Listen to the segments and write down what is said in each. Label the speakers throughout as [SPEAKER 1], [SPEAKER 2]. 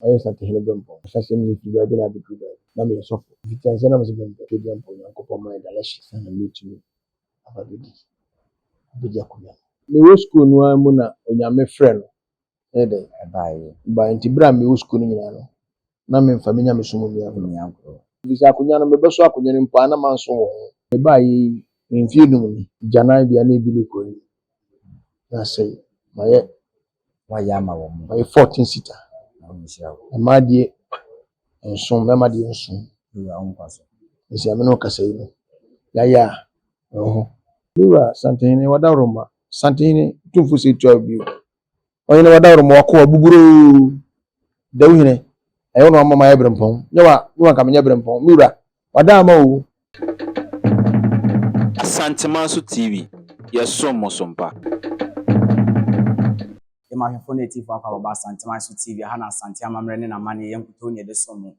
[SPEAKER 1] Ɔyɛ Asantehene Brempong. Ahyɛaseɛ no mefiri baabi na abɛduru baabi. Na meyɛ sɔfo. Mfitiaseɛ na mese mempɛ Twedeɛmpɔn Nyankopɔn ma yɛ direction sɛ na mɛtumi aba abɛdi abɛgye akonnwa no. Mewɔ sukuu no ara mu na Onyame frɛ no ɛyɛ dɛn?
[SPEAKER 2] Ɛbaeɛ.
[SPEAKER 1] Baeɛ. Nti berɛ a mewɔ sukuu no nyinaa no, na memfa me nyamesom nni agorɔ.
[SPEAKER 2] Nni agorɔ.
[SPEAKER 1] Ɛfiri sɛ akonnwa no, mebɛso akonnwa no mpo a na manso wɔ ho. Mebaeɛ yi, mfeɛ 5 ni, gyananbea na ebi ne kuro yi na asɛe. Mayɛ
[SPEAKER 2] Woayɛ ama wɔn.
[SPEAKER 1] Mayɛ 14 seater.
[SPEAKER 2] Na wɔnhyira wo.
[SPEAKER 1] Mmaa deɛ 7, mmarima deɛ 7.
[SPEAKER 2] Wura wo nkwa so.
[SPEAKER 1] Nti me ne wo kasa yi no, yɛayɛ a ɛwɔ hɔ. Me wura Santehene Wadaworoma, Santehene Tumfo sɛ etua bio. Ɔhene Wadaworoma wakɔ abuburoo. Dawuhene, ɛyɛ wo na wama mayɛ berempɔn. Nyɛ wa, nyɛ wa nka menyɛ berempɔn. Me wura, wada ama o.
[SPEAKER 3] Asantemanso TV, yɛsom mo so mpa.
[SPEAKER 2] Yɛma ahwɛfoɔ no atiefo akɔ ababa Asantemanso TV. Aha na Asante amammerɛ ne n'amanneɛ yɛn nkutoo ne yɛde som mo.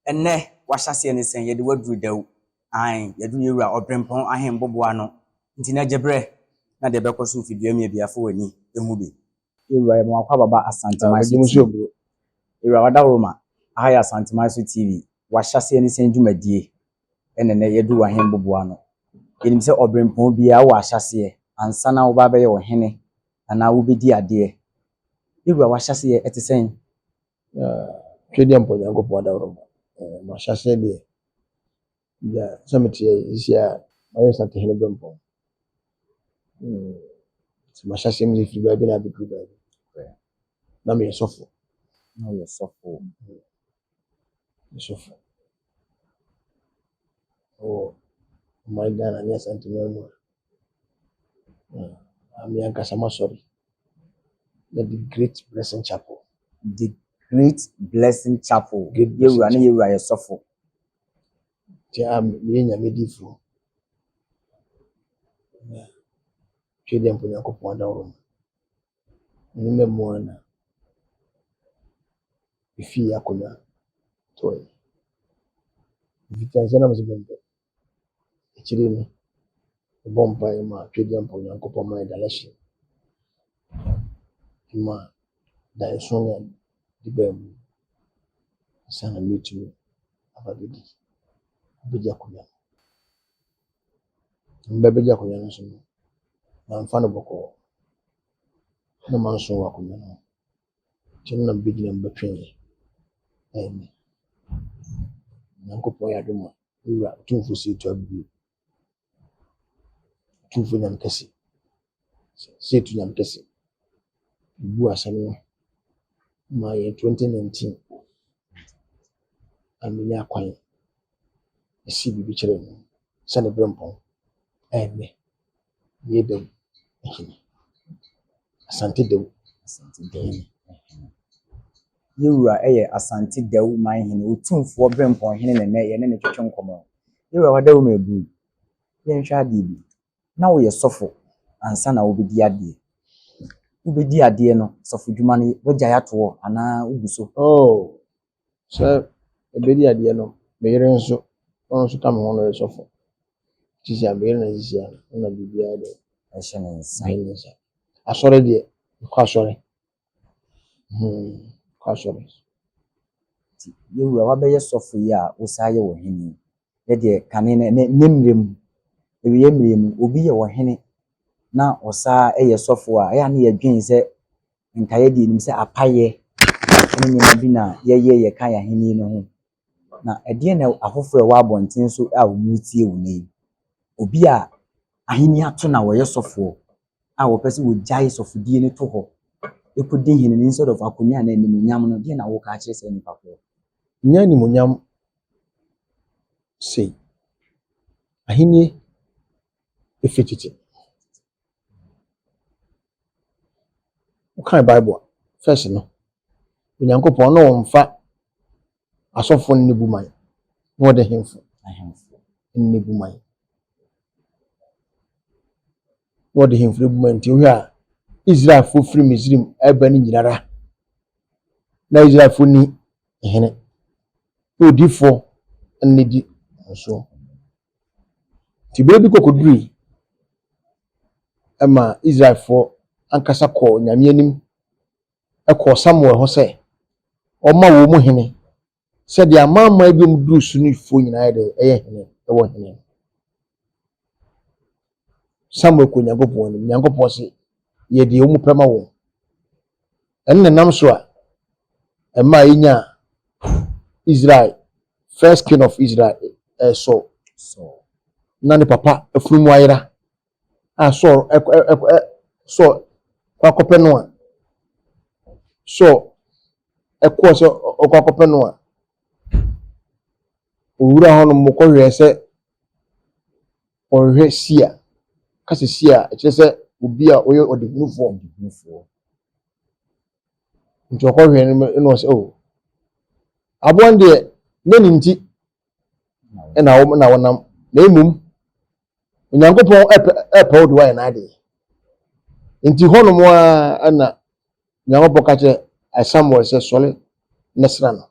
[SPEAKER 2] Ɛnnɛ, wahyɛaseɛ ne sɛn yɛde waduru Dawu. Ae, yɛduru yɛwura Ɔberempɔn ahemboboa no. Nti na gye berɛ na deɛ ɛbɛkɔ so mfidua mu abiafo w'ani ɛhu bi. Yɛwura, yɛma wakɔ ababa Asantemanso
[SPEAKER 1] Megye mo so
[SPEAKER 2] TV.
[SPEAKER 1] oburo.
[SPEAKER 2] Yɛwura Wadaworoma, aha yɛ Asantemanso TV. Wahyɛaseɛ ne sɛn dwumadie ɛna nnɛ yɛduru w'ahemboboa no. Yɛnim sɛ ɔberempɔn biara wɔ ahyɛaseɛ ansa na woba abɛyɛ ɔhene anaa wobɛdi adeɛ. Yɛwura, wahyɛaseɛ ɛte sɛn?
[SPEAKER 1] Twedeɛmpɔn Nyankopɔn Adaworoma. Mahyɛaseɛ deɛ, ya sɛ mete yi sisi a mayɛ Santehene Brempɔn. Nti mahyɛaseɛ no firi baabi na abɛduru baabi. Na meyɛ sɔfo.
[SPEAKER 2] Na woyɛ sɔfo.
[SPEAKER 1] Meyɛ sɔfo. Wɔ ɔman Ghana ne Asanteman mu a, me ankasa m'asɔre yɛ the Great Blessing Chapel.
[SPEAKER 2] The Great Blessing Chapel.
[SPEAKER 1] Great Blessing
[SPEAKER 2] Yɛwura ne
[SPEAKER 1] Chapel.
[SPEAKER 2] yɛwura yɛ sɔfo.
[SPEAKER 1] Nti a meyɛ Nyame diifoɔ. Na Twedeɛmpɔn Nyankopɔn Adaworoma. Ɛno na mu ara na mefii akonnwa tɔeɛ. Mfitiaseɛ na mese mempɛ. Akyire no, mebɔ mpaeɛ ma Twedeɛmpɔn Nyankopɔn ma yɛ direction. Ma daeɛso ne ade de baa mu. Ansa na mɛtumi aba abɛdi abɛgye akonnwa no. Mebɛgye akonnwa no nso no, mamfa no bɔkɔɔ. Na manso wɔ akonnwa no ho. Nti no na mebɛgyina mu bɛtweeɛ. Ɛnnɛ, Nyankopɔn yɛ adom a, me wura Otumfoɔ Osei Tutu Abibio. Otumfoɔ Nyame kɛse. Osei Tutu Nyame kɛse. Ebu asɛm no ma yɛn 2019 a menya kwan esi biribi kyerɛ no sɛ ne berempɔn. Ɛnnɛ, meyɛ Dawu hene. Asante Dawu
[SPEAKER 2] Asante Dawu.
[SPEAKER 1] hene.
[SPEAKER 2] Yɛwura yɛ Asante Dawu manhene, Otumfoɔ Berempɔn hene na nnɛ yɛne no twetwe nkɔmmɔ. Yɛwura, Wadaworoma ebu. Yɛnhwɛ adeɛ bi. Na woyɛ sɔfo ansa na wobɛdi adeɛ. Wobɛdi adeɛ no, sɔfodwuma no woagyae ato hɔ anaa wogu so?
[SPEAKER 1] Oh, sɛ ɛbɛdi adeɛ no, me yere nso, ɔno nso ka me ho no yɛ sɔfo. Sisi a me yere na sisi a no na biribiara deɛ
[SPEAKER 2] Ɛhyɛ ne nsa.
[SPEAKER 1] ɛhyɛ ne nsa. Asɔre deɛ, mekɔ asɔre. Mekɔ asɔre.
[SPEAKER 2] Nti yɛwura, wabɛyɛ sɔfo yi a wosan yɛ ɔhene yi. Yɛdeɛ kane no ne ne mmerɛ mu, awieeɛ mmerɛ mu, obi yɛ ɔhene na ɔsan yɛ sɔfo a, ɛyɛ a na yɛdwen sɛ nka yɛdeɛ yɛnim sɛ apayɛ ne nneɛma bi na yɛyɛ yɛka yɛn ahenni no ho. Na ɛdeɛn na afoforɔ a ɛwɔ abɔnten so a wɔretie wo nnɛ yi? Obi a ahenni ato na wɔyɛ sɔfoɔ a wɔpɛ sɛ wɔgyae sɔfodie no to hɔ ɛkɔdi hene no instead of akonnwa anaa animuonyam no, deɛn na woka akyerɛ saa nnipa korɔ?
[SPEAKER 1] Nyɛ animuonyam sei. Ahenni ɛfiri tete. Wokan Bible a, first no, Onyankopɔn na ɔmfa asɔfoɔ no ne bu man. Na ɔde hemfo
[SPEAKER 2] Ahemfo.
[SPEAKER 1] ne bu man. Na ɔde hemfo no bu man nti wohwɛ a Israelfoɔ firi Misraim ɛba no nyinara na Israelfoɔ ni hene. Na odiyifoɔ ne di wɔn soɔ. Nti berɛ bi kɔkɔdurui ɛma Israelfoɔ ankasa kɔɔ Nyame anim ɛkɔɔ Samuel hɔ sɛ Ɔma wɔn mu hene sɛdeɛ amanaman bi a wɔduru so no foɔ nyinaa yɛ dɛ ɛyɛ hene ɛwɔ hene. Samuel kɔ Nyankopɔn anim. Nyankopɔn se yɛ deɛ wɔn pɛ ma wɔn. Ɛno na ɛnam so a ɛmaa yɛnyaa Israel first king of Israel ɛɛ Saul.
[SPEAKER 2] Saul.
[SPEAKER 1] Na ne papa afunumu ayera a Saul ɛkɔ ɛkɔ ɛ Saul kɔ akɔpɛ no a Saul ɛkɔɔ sɛ ɔkɔ akɔpɛ no a owura hɔnom kɔhwɛɛ sɛ ɔrehwɛ Sia. Ka sɛ Sia a ɛkyerɛ sɛ obi a ɔyɛ ɔdehunufoɔ.
[SPEAKER 2] Ɔdehunufoɔ.
[SPEAKER 1] Nti ɔkɔhwɛɛ no na ɔsɛ oh aboa no deɛ nyɛ ne nti na wɔn na wɔnam na mmom Onyankopɔn ɛpɛ ɛpɛ wo de wayɛ n'adeɛ. Nti hɔnom ara na Nyankopɔn ka kyerɛ Samuel sɛ sɔre na sra no.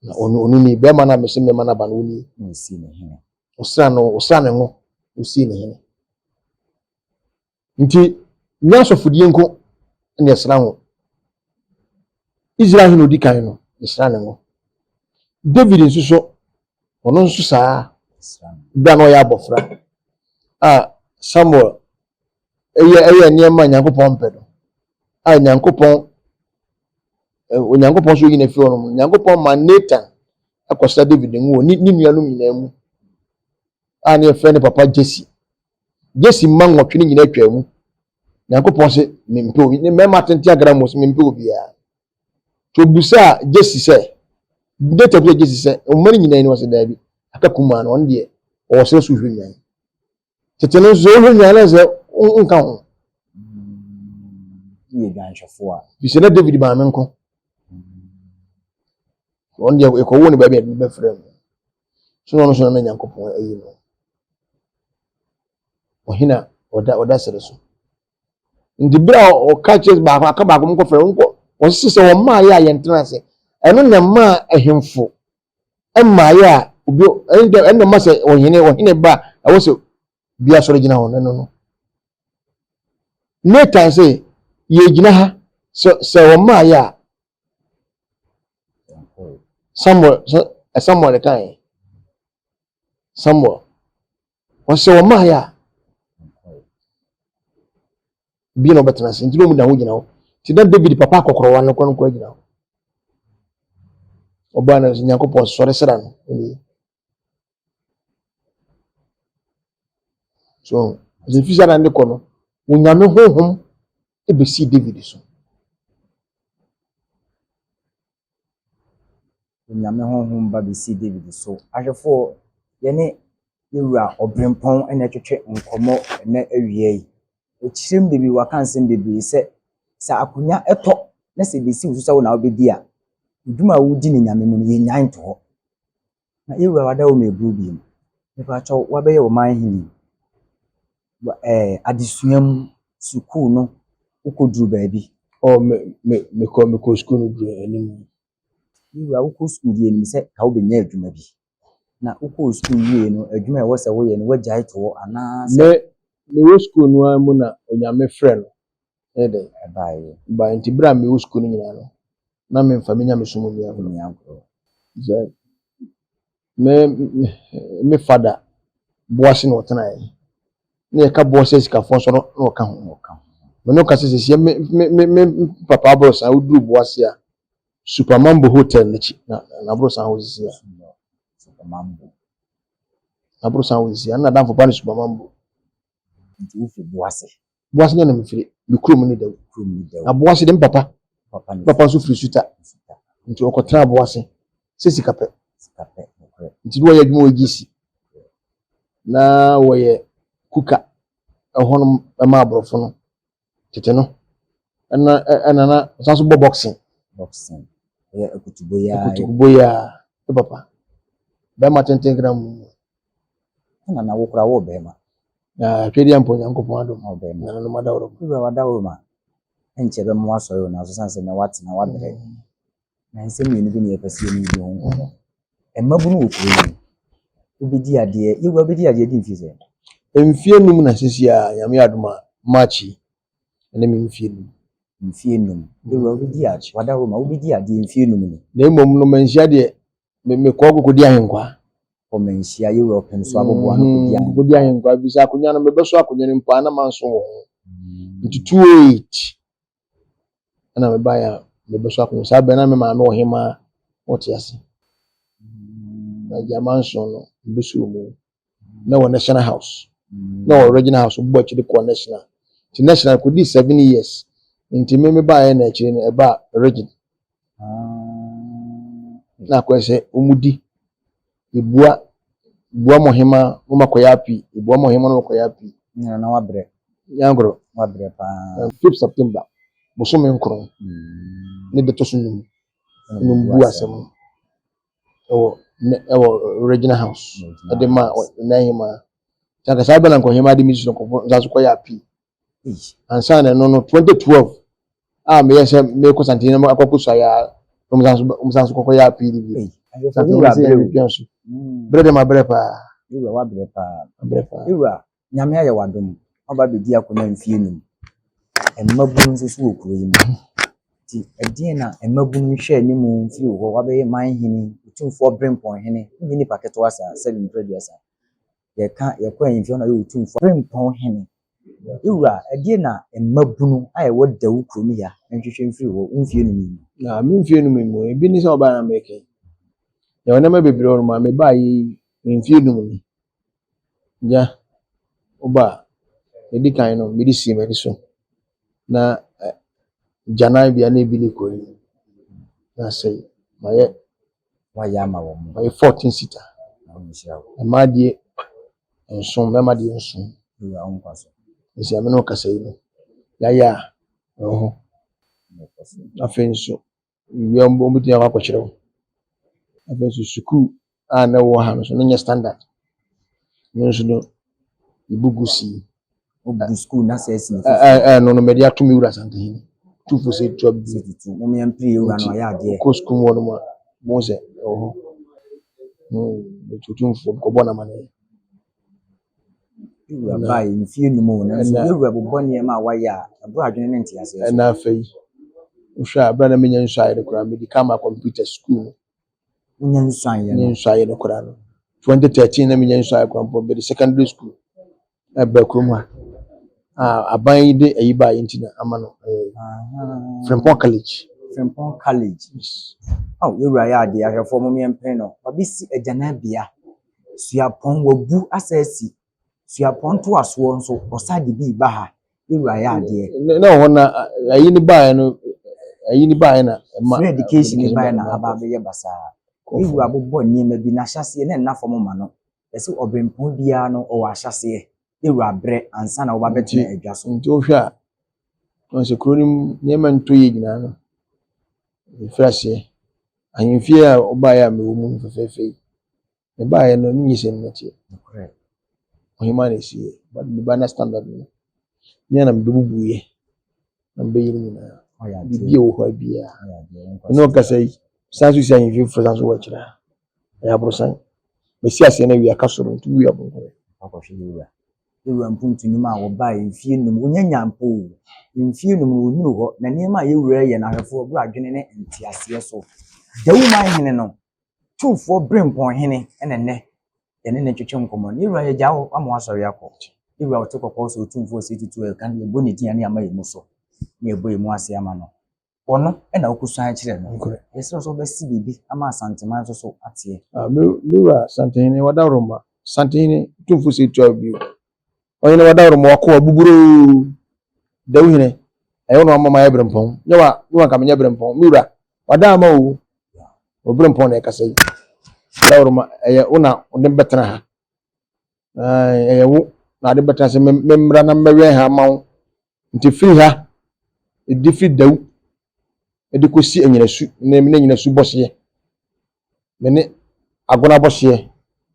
[SPEAKER 1] Na ɔno ɔno ni bɛrima no a mese mɛma no aba no ɔnie.
[SPEAKER 2] Na ɔsii ne hene.
[SPEAKER 1] Ɔsra no ɔsra ne ngo ɔsii ne hene. Nti nyɛ asɔfodie nko na ɛsra ngo. Israel hene odi kan no ɛsra ne ngo. David nso so ɔno nso saa berɛ a na ɔyɛ abɔfra a Samuel ɛyɛ ɛyɛ nneɛma a Nyankopɔn mpɛ no a Nyankopɔn Onyankopɔn nso yi no afiri hɔnom. Nyankopɔn ma Nathan akɔsra David ngo wɔ ne ne nuanom nyinaa mu a ne yɛfrɛ ne papa Jesse. Jesse mma nwɔtwe no nyinaa twaa mu. Nyankopɔn se mempɛ obi. Ne mmarima atenten agara mu se mempɛ obiara. Nti obisaa Jesse sɛ, Nathan bisa Jesse sɛ, mma no nyinaa ni? Ɔse daabi, aka kumaa no, ɔno deɛ ɔwɔ serɛ so hwɛ nnwan. Tete no nso sɛ wohwɛ nnwan na sɛ wonka ho.
[SPEAKER 2] Woyɛ dwanhwɛfoɔ a.
[SPEAKER 1] Fisɛ na David maame nko. Ɔno deɛ ɛkɔwoo no baabi a ɛde bɛfrɛ no. So na ɔno nso na Nyankopɔn ayi no. Ɔhene a ɔda ɔda sere so. Nti bere a ɔka kyerɛ baako aka baako mu nkɔfrɛ nkɔ wɔsese sɛ wɔn mmaa yɛ a yɛntena ase. Ɛno na ɛmaa ahemfo mmaeɛ a obi ɛno na ɛma sɛ ɔhene ɔhene ba a ɛwɔ sɛ bi asɔre gyina hɔ no ɛno no. Nathan sɛ yɛgyina ha sɛ sɛ wɔn mmaa yɛ a Samuel Samuel kae Samuel wɔsɛ wɔn mmaa yɛ a bi na ɔbɛtena ase nti na wɔn da ho gyina hɔ nti na David papa akɔkɔrɔwa no kɔ no kɔ gyina hɔ ɔbaa no Nyankopɔn sɔre sra no ɛnie so ɛsɛ fi sɛ na ne kɔ no Onyame honhom bɛsii David so.
[SPEAKER 2] Onyame honhom ba bɛsii David so. Ahwɛfoɔ, yɛne yɛwura Ɔberempɔn na ɛtwetwe nkɔmmɔ ɛnɛ awia yi. Ɔkyerɛ mu bebree, waka nsɛm bebree sɛ, sɛ akonnwa tɔ na sɛ ɛbɛsi wo so sɛ wo na wobɛdi a, dwuma a wodi no Nyame mu no, yɛnnyae nto hɔ. Na yɛwura wada wo ma ɛburu bio. Mepakyɛw, woabɛyɛ ɔman hene yi, ɛɛ adesua mu, sukuu no, wokɔduru baabi.
[SPEAKER 1] Oh, me me mekɔ mekɔ sukuu no duru anim.
[SPEAKER 2] Me wura, wokɔ sukuu deɛ nim sɛ ka wobɛnya adwuma bi. Na wokɔɔ sukuu wie no, adwuma a ɛwɔ sɛ woyɛ no, woagyae to hɔ anaasɛ?
[SPEAKER 1] Me mewɔ sukuu no ara mu na Onyame frɛ no ɛyɛ dɛn?
[SPEAKER 2] Ɛbaeɛ.
[SPEAKER 1] Baeɛ nti berɛ a mewɔ sukuu no nyinaa no, na memfa me nyamesom nni agorɔ.
[SPEAKER 2] Nni agorɔ.
[SPEAKER 1] Sɛ me me fada boase na ɔtenaeɛ na yɛka boase asikafoɔ nso no na ɔka ho.
[SPEAKER 2] Na ɔka ho.
[SPEAKER 1] Me no ka sɛ sɛsiɛ me me me me papa aborosan woduru boase a Supermambo hotel n'akyi na n'aborosan hɔ sisi a.
[SPEAKER 2] Supermambo.
[SPEAKER 1] N'aborosan hɔ sisi a na n'adamfo pa ne Supermambo.
[SPEAKER 2] Nti wofiri Boase?
[SPEAKER 1] Boase nyɛ na mefiri. Me kurom ne Dawu.
[SPEAKER 2] Kurom ne Dawu.
[SPEAKER 1] Na Boase de me papa.
[SPEAKER 2] Papa ne
[SPEAKER 1] Papa nso firi Suta.
[SPEAKER 2] Suta.
[SPEAKER 1] Nti ɔkɔtenaa Boase sɛ sika pɛ.
[SPEAKER 2] Sika pɛ, nokorɛ.
[SPEAKER 1] Nti na wɔyɛ adwuma wɔ GC. Na wɔyɛ kuka ɛhɔnom ɛma aborɔfo no tete no. Ɛna ɛna na ɔsan so bɔ boxing.
[SPEAKER 2] Boxing. Ɛyɛ akutubɔ yi ara.
[SPEAKER 1] Akutubɔ yi ara. Me papa. Bɛrima tenten kra mu.
[SPEAKER 2] Ɛna na wo koraa wɔ bɛrima.
[SPEAKER 1] Na Twedeɛ mpo Nyankopɔn adom.
[SPEAKER 2] Wɔ bɛrima.
[SPEAKER 1] Nananom adaworo.
[SPEAKER 2] Wura wadaworo ma. Ɛnkyɛ bɛma wasɔre o nanso sane sɛ na watena wabrɛ. Na nsɛm mmienu bi na yɛpɛ sɛ yɛne di ho nkɔmmɔ. Mmabunu wɔ kuro yi mu. Wobɛdi adeɛ, yɛwura wobɛdi adeɛ di mfie sɛ?
[SPEAKER 1] Mfie num na sisi a Nyame adom a March yi ɛne me mfie num.
[SPEAKER 2] Mfie num. Ewura wobɛdi ade, wadaworo ma wobɛdi adeɛ mfie num ni.
[SPEAKER 1] Na mmom no manhyia deɛ mekɔɔ kɔkɔdi ahenkwaa.
[SPEAKER 2] Kɔ manhyia yɛwura ɔpem so aboboa no kɔdi ahenkwaa.
[SPEAKER 1] Kɔdi ahenkwaa bi sɛ akonnwa no mebɛso akonnwa no mpo a na manso wɔ ho. Nti 208 ɛna mebaeɛ a mebɛso akonnwa saa bɛn na me maame wɔ hemaa wɔte ase. Na agya manso no mebɛso wɔ mu. Na wɔ National House. Na wɔ Regional House bɔ akyire kɔɔ National. Nti National kɔdii 7 years. Nti me mebaeɛ na akyire no ɛbaa Region. Na akɔyɛ sɛ wɔn di ebua bua mo hemaa na wɔn akɔyɛ api, ebua mo hemaa na wɔn akɔyɛ api.
[SPEAKER 2] Nyina na wabrɛ.
[SPEAKER 1] Nyankoro.
[SPEAKER 2] Wabrɛ paa.
[SPEAKER 1] 5 September bosome 9 ne de to so num na bu asɛm no ɛwɔ ne ɛwɔ Regional House ɛde ma ne hemaa. Nti saa bɛ na nkɔhemaa de mi si so nkɔfo nsa so kɔyɛ api. Ansa na ɛno no 2012 a meyɛ sɛ mekɔ Santene na akɔkɔ suayɛ a wɔn san so kɔkɔyɛ api de bi. Santene sɛ yɛn pia so. Brɛ de ma brɛ paa.
[SPEAKER 2] Ewura wabrɛ paa.
[SPEAKER 1] Brɛ paa.
[SPEAKER 2] Ewura Nyame ayɛ w'adom waba abɛdi akonnwa mfie num. Mmabunu nso so wɔ kuro yi mu. Nti ɛdeɛn na mmabunu nhwɛ anim mfiri wo hɔ wabɛyɛ man hene, otumfoɔ berempɔn hene. Wonyɛ nipa ketewa saa sɛbi mpere aduasa. Yɛka yɛkɔ ahemfie hɔ na ɔyɛ otumfoɔ berempɔn hene. Ewura ɛdeɛn na mmabunu a ɛwɔ Dawu kurom yi ha nhwehwɛ mfiri hɔ wo mfie num yi mu?
[SPEAKER 1] Na me mfie num yi mu ebi ne sɛ ɔbaa na mɛka yi. Yɛwɔ nneɛma bebree wɔ hɔ nom a mebaa yi mfie num ni. Gya woba a edi kan no mede sii m'ani so na gyananbea na ebi ne kuro yi na asɛe. Mayɛ
[SPEAKER 2] Wayɛ ama wɔn.
[SPEAKER 1] Mayɛ 14 seater.
[SPEAKER 2] Na wɔnhyira wo.
[SPEAKER 1] Mmaa deɛ 7, mmarima deɛ 7.
[SPEAKER 2] Ewura wo nkwa so.
[SPEAKER 1] Nti ame ne wo kasa yi no yɛayɛ a ɛwɔ hɔ. Afei nso wia wɔbɛtumi akɔ akɔkyerɛ wo. Afei nso sukuu a na ɛwɔ ha no so no nyɛ standard. No nso no ebu gu si.
[SPEAKER 2] Wobu sukuu na sɛ asi ne foforɔ.
[SPEAKER 1] Ɛno no mɛde ato me wura Asantehene. Tufo sɛ tua bi.
[SPEAKER 2] Sɛ tutu. Mom yɛmpere ewura no ɔyɛ adeɛ.
[SPEAKER 1] Wokɔ sukuu mu hɔ nom a bohu sɛ ɛwɔ hɔ. Nti otumfoɔ kɔbɔ no amanneɛ.
[SPEAKER 2] Ewura baeɛ mfie num o nanso ewura bobɔ nneɛma a wayɛ a ɛboro adwene ne nteaseɛ so.
[SPEAKER 1] Ɛna afei wohwɛ a berɛ a na menya nsuayɛ no koraa mede ka ma computer school no.
[SPEAKER 2] Wonya nsuayɛ
[SPEAKER 1] Menya
[SPEAKER 2] no.
[SPEAKER 1] nsuayɛ no koraa no 2013 na menya nsuayɛ koraa mpo mede secondary school ɛbaa kurom ha a aban yi de ayi baeɛ nti na ama no Frimpong College.
[SPEAKER 2] Frimpong College.
[SPEAKER 1] Yes.
[SPEAKER 2] Aw ewura yɛ adeɛ ahwɛfoɔ mom yɛmpere no. Wabɛsi agyananbea. Suapɔn wabu asa asi. Suapɔn ntoasoɔ nso ɔsa de bi ba ha. Ewura yɛ adeɛ.
[SPEAKER 1] Na wɔ hɔ na ayi ne baeɛ no ayi ne baeɛ na ɛma
[SPEAKER 2] Free education ne baeɛ na aba abɛyɛ basaa. Ewura bobɔ nneɛma bi n'ahyɛseɛ na ɛnna fam ma no. Yɛsɛ ɔbrɛmpɔn biara no ɔwɔ ahyɛseɛ. Ewura brɛ ansa na wɔba bɛtena adwa so.
[SPEAKER 1] Nti wohwɛ a wɔn sɛ kuro no mu nneɛma ntɔ yie nyinaa no mefiri aseɛ ahemfie a ɔbaeɛ a mewɔ mu fɛfɛɛfɛ yi mebaeɛ no ne nyɛ sɛ nnɛteɛ.
[SPEAKER 2] Nokorɛ.
[SPEAKER 1] Ɔhemaa na ɛsiiɛ but meba na standard no me na mebɛbubuiɛ na mebɛyɛ no nyinaa.
[SPEAKER 2] Ɔyɛ adeɛ.
[SPEAKER 1] Biribi a ɛwɔ hɔ a biara.
[SPEAKER 2] Ɔyɛ adeɛ. Wo nkwa
[SPEAKER 1] Ɛne
[SPEAKER 2] so.
[SPEAKER 1] ɔkasa yi san so si ahemfie foforɔ san so wɔ akyire ha. Ɛyɛ aborosan. Mesi aseɛ no awie aka soro nti wowie abɔnkɔrɛ.
[SPEAKER 2] Akɔhwɛ ewura. Ewura mpuntunum a wɔbaeɛ mfie num wonya nya mpo o. Mfie num no wɔnnuru hɔ na nneɛma a yɛwura yɛ no ahwɛfoɔ boro adwene ne nteaseɛ so. Dawuman hene no tumfoɔ berempɔn hene ɛna nnɛ yɛne ne twetwe nkɔmmɔ no. Yɛwura yɛgya wo ama wasɔre akɔ. Yɛwura ɔte kɔkɔɔ sɛ otumfoɔ sɛ tutu ɛka no yɛbɔ ne din a ne ama yɛ mu so ne yɛbɔ yɛ mu ase ama no. Ɔno ɛna wokɔsuan kyerɛ no.
[SPEAKER 1] Nokorɛ.
[SPEAKER 2] Yɛsrɛ sɛ wobɛsi biribi ama Asanteman nso so ateɛ.
[SPEAKER 1] Ah, me wura Santehene wadaworo Santehene tumfo sɛ tua bio. Ɔhene wadaworo ma wakɔ abuburoo. Dawu hene ɛyɛ wo na wama mayɛ berempɔn. Nyɛ wa nyɛ wa nka menyɛ berempɔn. Me wura wada ama o. O berempɔn na ɛkasa yi. Wadaworo ma ɛyɛ wo na wode bɛtena ha. Ɛyɛ wo na ade bɛtena sɛ memmra na mmɛwɛn ha ama wo. Nti firi ha ɛdi firi Dawu ɛde kɔsi Anyinasu ne ne Anyinasu bɔhyeɛ. Me ne Agona bɔhyeɛ,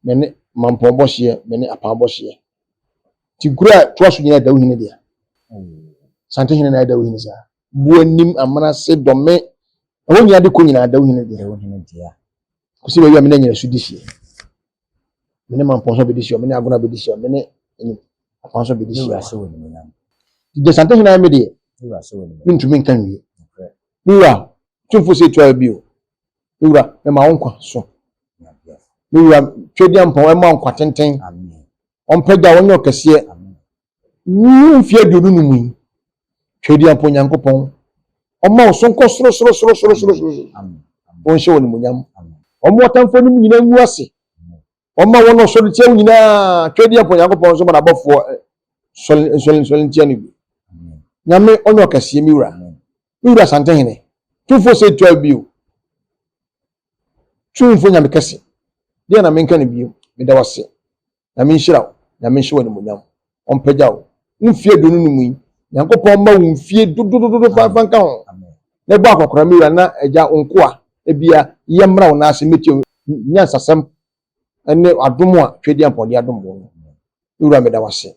[SPEAKER 1] me ne Mampɔn bɔhyeɛ, me ne Apam bɔhyeɛ. Nti kuro a toa so nyinaa Dawu hene dea. Santehene na ɛyɛ Dawu hene saa. Buanim, Amanase, Dɔme, ɛhɔ nyinaa de kɔ nyinaa Dawu hene dea.
[SPEAKER 2] Dawu hene dea.
[SPEAKER 1] Kɔsi baabi a me ne Anyinasu di hyeɛ. Me ne Mampɔn so bɛdi hyeɛ, me ne Agona bɛdi hyeɛ, me ne Apam so bɛdi
[SPEAKER 2] Yɛwura
[SPEAKER 1] hyeɛ.
[SPEAKER 2] hyɛ wɔ animuonyam.
[SPEAKER 1] Nti deɛ Santehene ayɛ me deɛ, Mentumi nka nwie. Me wura, Tumfo sɛ tua bio. Me wura, mema wo nkwa so. Me wura, Twedeampɔn ɛma wo nkwa tenten. Ɔmpagya wo, ɔnyɛ ɔkɛseɛ. Wo mfeɛ 25 yi, Twedeampɔn Nyankopɔn, ɔma wo so nkɔ soro soro soro soro soro soro. Ɔnhyɛ wo animuonyam. Ɔmo atamfoɔ no mu nyinaa ngu ase. Ɔma wɔn a wɔsɔre tia wo nyinaa, Twedeampɔn Nyankopɔn nso ma n'abɔfoɔ sɔre nsɔre nsɔre ntia no bi. Nyame ɔnyɛ ɔkɛseɛ, me wura. Me wura Asantehene, Tumfoɔ sɛ tua bio. Tumfoɔ Nyame kɛse, deɛ na menka no bio, meda wo ase. Nyame nhyira wo, Nyame nhyɛ wo animuonyam, ɔmpagya wo. Wo mfie 25 yi, Nyankopɔn mma wo mfie dododododo fa fa nka ho. Na ɛbɔ akɔkora me wura na agya wo nkoa ebia yɛ mmra wo nan ase mmetie wo nyansasɛm ne adom a Twedeampɔn de adom wo no. Me wura meda wo ase.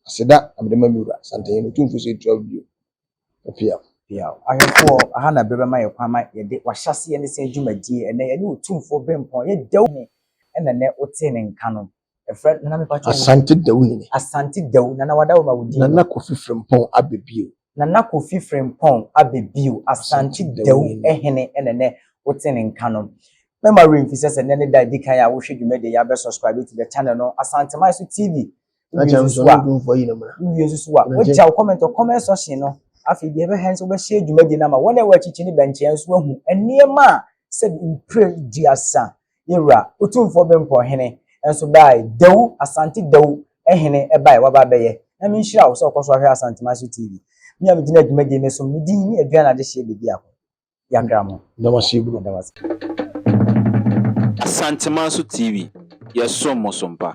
[SPEAKER 1] Aseda na mede ma me wura Santehene Otumfoɔ sɛ tua wo bio. Apia.
[SPEAKER 2] Piaw. Ahwɛfoɔ, aha na berɛ bɛma yɛ kwan ma yɛde wahyɛaseɛ ne sɛn dwumadie ɛnɛ yɛne Otumfoɔ Bempɔn yɛ Dawhene ɛna nɛ wotee ne nka no. Ɛfrɛ Nana mepa kyɛw.
[SPEAKER 1] Asante Dawhene.
[SPEAKER 2] Asante Dawu. Nana Wadawoma wo din no.
[SPEAKER 1] Nana Kofi Frimpong Abebio.
[SPEAKER 2] Nana Kofi Frimpong Abebio, Asante Dawu hene ɛna nɛ wote ne nka no. Mɛma werɛ mfi sɛ sɛ nɛ ne da edi kan a wohwɛ dwumadie yi abɛ subscribe to the channel no, Asanteman so TV. Wowie nso so a, wowie nso so a, wogya wo comment wɔ comment section no. Afei deɛ ɛbɛhɛ nso wobɛhyɛ dwumadie no ama wɔn a ɛwɔ akyikyi ne bɛnkyɛn nso ahu nneɛma a sɛ mpire duasa Yɛwura, Otumfoɔ Bempɔn Hene nso bae, Dawu, Asante Dawu Hene bae, waba abɛyɛ. Nyame nhyira wo sɛ wokɔ so ahwɛ Asantemanso TV. Me a megyina dwumadie no so, me din ne Aduane Adehyeɛ Bediako. Yɛakra mo.
[SPEAKER 1] Meda mo ase bro.
[SPEAKER 2] Meda wo ase.
[SPEAKER 3] Asantemanso TV, yɛsom mo so mpa.